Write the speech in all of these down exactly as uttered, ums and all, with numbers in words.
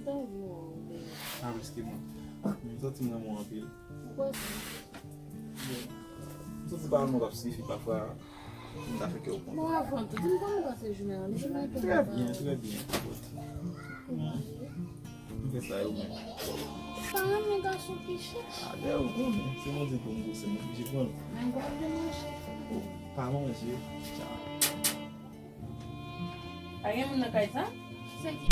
Tankou, pa plis ke mwen. M santi m renmen w anpil. Ou kwè sa? M santi pawòl mwen p ap sifi pafwa. M ta fè kè w kontan. Bon, avan tou, di m kòman w pase jounen an? Jounen an te... Trè byen, trè byen. M fè sa yo menm. Pa renmen gason ki chèch. A, dayè, ou konnen, se manje pou m, se mwen ki pran l. Men w pa vle manje. Pa manje. Tcha. Pa gen moun nan kay sa? Se ki?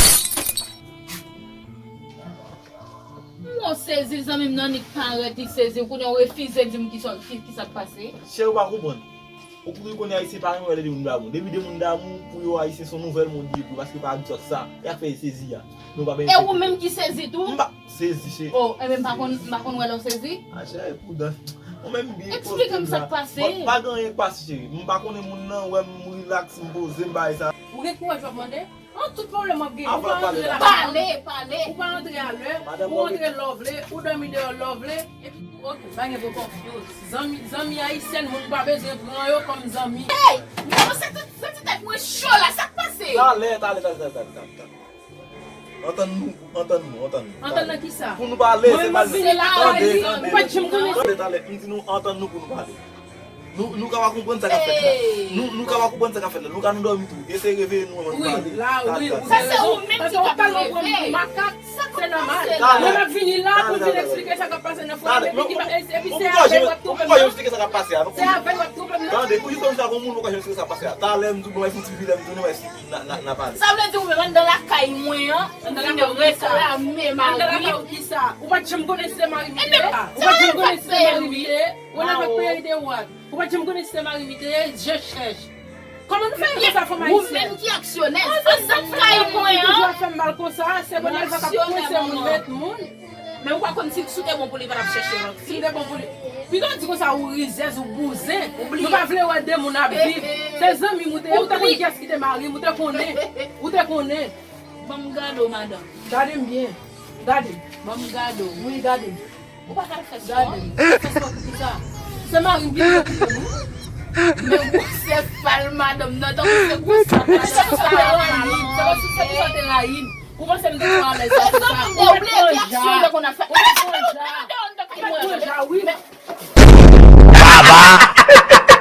Mwen sezi, zanmi m nan nik parèt, li sezi. Kounye a w refize di m ki sa, ki, ki sa k pase. Cheri, ou pa konprann. Ou konnen Ayisyen pa renmen wè lè de moun damou. Depi de moun damou, pou yo Ayisyen se yon nouvèl mond li ye pou yo, paske yo pa abitye ak sa. E sa k fè yo sezi a. Nou pa... E ou menm ki sezi tou? M pa sezi, cheri. Oh, enben m pa konn, m pa konn wè lè w sezi. A, cheri, prudent. Ou menm byen poze la. Eksplike m sa k pase. Bon, pa gen anyen k pase, cheri. M pa konnen moun nan, wè m rilaks, m poze, m bay sa. Ou gen kouraj w ap mande? An tout pwoblèm w ap gen, ou pa rantre lakay. Pale, pale. Ou pa rantre alè, ou rantre lè w vle, ou dòmi deyò lè w vle. Epi, ok, pa gen pou konfyans. Zanmi, zanmi ayisyèn, moun pa bezwen pran yo kòm zanmi. Hey! Non, se tout, se ti tèt mwen cho la, sa k pase? Talè, talè, talè, talè, talè, talè, talè. Antann nou, antann nou, antann nou. Antann nan kisa? Pou nou pale, se mal. Mwen, m ap vini lakay li, ou pa t janm konnen. Tande, tande, m di nou antann nou pou nou pale. Nou, nou ka pa konprann sa k ap fèt la. Nou, nou ka pa konprann sa k ap fèt la. Nou ka nou dòmi tou. Eseye reveye nou anvan nou pale. Wi, la, wi, ou gen rezon. Paske w ap pale w pran m pou makak, se nòmal. Mwen m ap vini la pou m vin eksplike sa k ap pase nan foyer, epi ki pa, epi se avè l w ap twonpe m nan. Se avè l w ap twonpe m nan. Tande, pou jis konsa, gon moun ou ka janm eksplike sa k ap pase a. Talè, m di w, bon, m fè yon ti vide, m tounen, m wè si n a, n a, n a pale. Sa vle di ou menm anndan lakay mwen an, ou vin reklame mari m? Anndan lakay ou kisa? Ou pa t janm konnen si se mari m li te ye? Ou pa t janm konnen si se mari m li te ye? Ou nan peyi de wat. Ou pa t janm konnen si se mari m li te ye? Je chèch. Kòman nou fè konsa, fanm ayisyèn? Ou menm ki aksyonè, anndan kay mwen an. Toujou ap fè m mal konsa, se Bonèl pa kwense moun, met moun. Men ou pa konn si, si w te bon pou li, pa t ap chèche lòt fi. Si m te bon pou li. Pito w di konsa, ou rizèz, ou bouzen. Nou pa vle wè de moun ap viv. Se zanmi m ou te ye, ou te konn kiyès ki te mari m, ou te konnen. Ou te konnen. Ban m gade w, madanm. Gade m byen. Gade m. Ban m gade w. Wi, gade m. Ou pa ka fè sa. Gade m. Fè sa pou kisa? Se mari m ki te okipe m, wi. Men gwosè fal madanm nan, tankou se gwosè fal madanm sa. Se pou sa w te rayi m. Se pou sa w te rayi m. Ou panse m te pran alèz avè sa? Ou te pran ja. Ou te pran ja. Ou te pran ja, wi. Baba!